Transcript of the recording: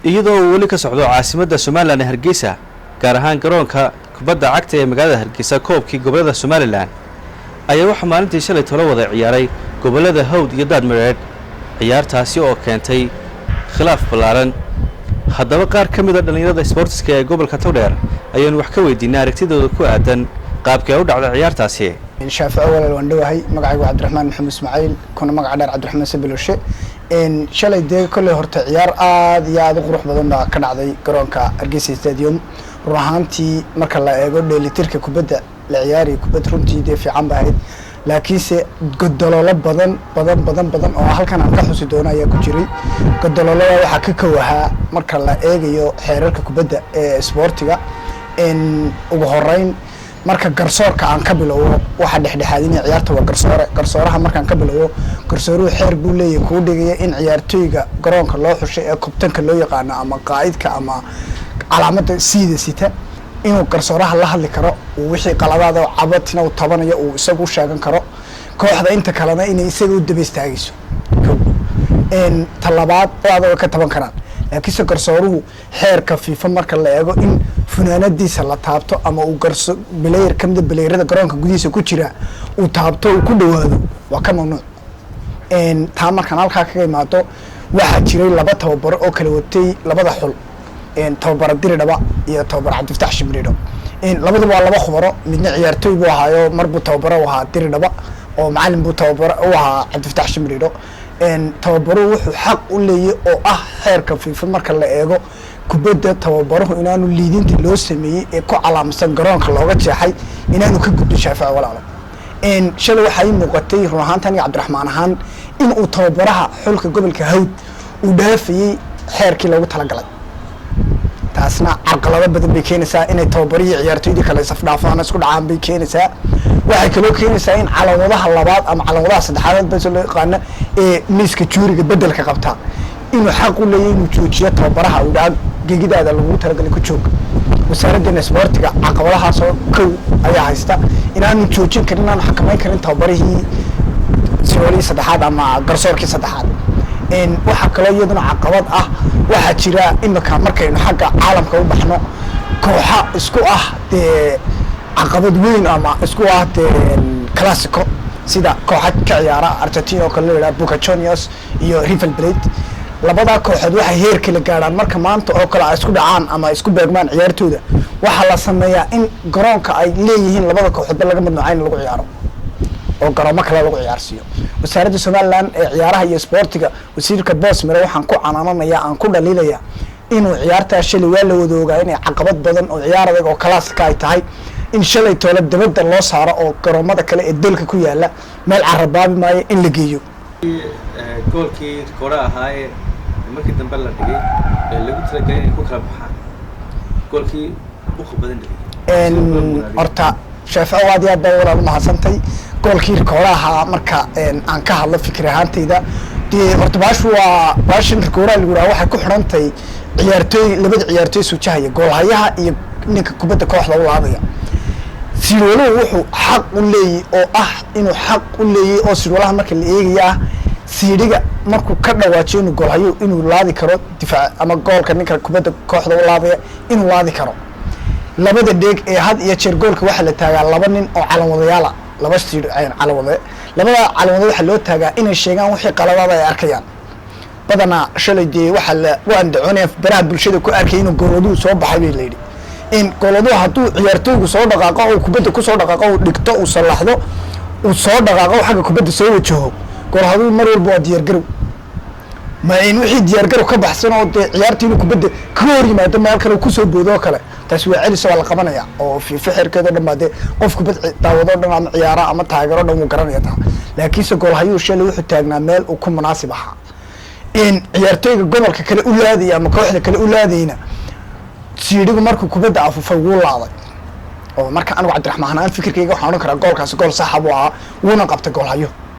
Iyadoo uu weli ka socdo caasimadda Somaliland ee Hargeysa, gaar ahaan garoonka kubadda cagta ee magaalada Hargeysa, koobkii gobollada Somaliland ayaa waxaa maalintii shalay tolo wada ciyaaray gobollada Hawd iyo Daadmareedh, ciyaartaasi oo keentay khilaaf ballaaran. Haddaba qaar ka mida dhallinyarada sboortiska ee gobolka Togdheer ayaanu wax ka weydiinay aragtidooda ku aadan qaabkee u dhacda ciyaartaasi. Shaafico, walaal, waan dhowahay. Magacaygu Cabdiraxmaan Maxamed Ismaaciil, kuna magaca dheer Cabdiraxmaan Sabiloshe. Shalay dee kolley horta ciyaar aada iyo aada u qurux badan baa ka dhacday garoonka Hargeysa Stadium. Run ahaantii, marka la eego dheelitirka kubadda la ciyaaraya, kubad runtii dee fiican ba ahayd, laakiinse godololo badan badan badan badan oo halkan aan ka xusi doono ayaa ku jiray. Godololada waxaa ka kowahaa, marka la eegayo xeerarka kubadda ee isboortiga, ugu horeyn marka garsoorka aan ka bilowo, waxa dhexdhexaadinaya ciyaarta waa garsoore. Garsooraha markaan ka bilowo, garsooruhu xeer buu leeyahay kuu dhigaya in ciyaartooyga garoonka loo xushay ee kabtanka loo yaqaano ama qaa'idka ama calaamada siida sita inuu garsooraha la hadli karo, uu wixii qaladaada oo cabatina uu tabanayo uu isagu u sheegan karo, kooxda inta kalena inay isaga u daba istaagayso. Ko talabaad way ka taban karaan, laakiinse garsooruhu xeerka FIFA marka la eego, in funaanadiisa la taabto ama uu garso player kamida playerada garoonka gudihiisa ku jira uu taabto, uu ku dhawaado, waa ka mamnuuc. Taa markaan halkaa kaga imaado, waxaa jiray laba tababaro oo kala watay labada xul, tababara Diridhaba iyo tababara Cabdifatax Shimridho. Labaduba waa laba khubaro. Midna ciyaartooy buu ahaayo, mar buu tababaro u ahaa Diridhaba oo macalin buu tababaro u ahaa Cabdifatax Shimridho. Tababaruhu wuxuu xaq u leeyay oo ah xeerka FIFA marka la eego kubadda, tababaruhu inaanu liidinta loo sameeyey ee ku calaamadsan garoonka looga jeexay inaanu ka gudbin. Shaafici, walaalo, shalay waxaa ii muuqatay run ahaanta aniga Cabdiraxmaan ahaan in uu tababaraha xulka gobolka Hawd uu dhaafayey xeerkii loogu talagalay. Taasna carqalado badan bay keenaysaa, inay tababarihii ciyaartoydii kale isafdhaafaan, isku dhacaan bay keenaysaa. Waxay kaloo keenaysaa in calaamadaha labaad ama calaamadaha saddexaad bas loo yaqaano ee miiska juuriga bedelka qabtaa inuu xaq u leeyahy inuu joojiyo tababaraha, uu dhaha gegidaada lagugu talagalay ku joog. Wasaaraddeena isboortiga caqabadahaasoo kow ayaa haysta, inaanu joojin karin, inaanu xakamayn karin tababarihii siroolihii saddexaad ama garsoorkii saddexaad. Waxaa kaloo iyaduna caqabad ah, waxaa jira imika markaynu xagga caalamka u baxno, kooxa isku ah dee caqabad weyn ama isku ah dee classico, sida kooxa ka ciyaara Argentina oo kale loo yidhaha Boca Juniors iyo River Plate. Labadaa kooxood waxay heer kala gaadhaan marka maanta oo kale ay isku dhacaan ama isku beegmaan ciyaartooda, waxaa la sameeyaa in garoonka ay leeyihiin labada kooxoodba laga mamnuuca in lagu ciyaaro oo garoomo kale lagu ciyaarsiiyo. Wasaaradda Somaliland ee ciyaaraha iyo isboortiga, wasiirka Boosmire, waxaan ku canaananaya, aan ku dhaliilaya inuu ciyaartaa shalay, waa la wada ogaa inay caqabad badan oo ciyaar adag oo classica ay tahay, in shalay toole dabadda loo saaro oo garoomada kale ee dalka ku yaala, meel carabaabi maayo, in la geeyo. Goolkii rikoore ahaa ee markii dambe la dhigay ee lagu talagalay inay ku kala baxaan, goolkii buqa badan dhigay? Horta Shaafico, aad iyo aad baa walaal umahadsantay. Goolkii rikoore ahaa marka aan ka hadlo fikir ahaantayda, dee horta baashu waa baashan rikooraha lagu yidhaha, waxay ku xidhantay ciyaartooy, labada ciyaartooy sujahaya, goolhayaha iyo ninka kubadda kooxda u laadaya. Sirwaluhu wuxuu xaq u leeyay oo ah inuu xaq u leeyay oo sirwalaha marka la eegaya ah, siidhiga markuu ka dhawaajiyo inuu goolhayo inuu laadi karo difaac ama goolka ninka kubadda kooxda u laadaya inuu laadi karo. Labada dheeg ee had iyo jeer goolka waxaa la taagaa laba nin oo calanwadayaala, laba siidh calanwade. Labada calanwade waxaa loo taagaa inay sheegaan wixii qaladaada ay arkayaan. Badanaa shalay dee waxaa la u andacoonaya, baraha bulshada ku arkay, inuu goolwaduhu soo baxay bay layidhi. In goolwaduhu hadduu ciyaartooygu soo dhaqaaqo, uu kubadda kusoo dhaqaaqo, uu dhigto, uu sallaxdo, uu soo dhaqaaqo, xagga kubadda soo wajaho, goolhaduhu mar walba waa diyaargarow. Ma in wixii diyaargarow ka baxsan oo dee ciyaartii inuu kubadda kaga hor yimaado, meel kale kusoo boodo oo kale, taasi waa celis, waa la qabanaya oo FIFA xeerkeeda o dhan baa dee qof kubad daawado o dhan ama ciyaara ama taageero o dhan wuu garanaya taa. Laakiinse goolhayuu shalay wuxuu taagnaa meel uu ku munaasib ahaa. In ciyaartooyga gobolka kale u laadaya ama kooxda kale u laadayna, siidhigu markuu kubadda afufay wuu laaday. Oo marka anigu Cabdiraxmaan ahaan fikirkayga waxaan odhan karaa goolkaasi gool saxa buu ahaa, wuuna qabtay goolhayo.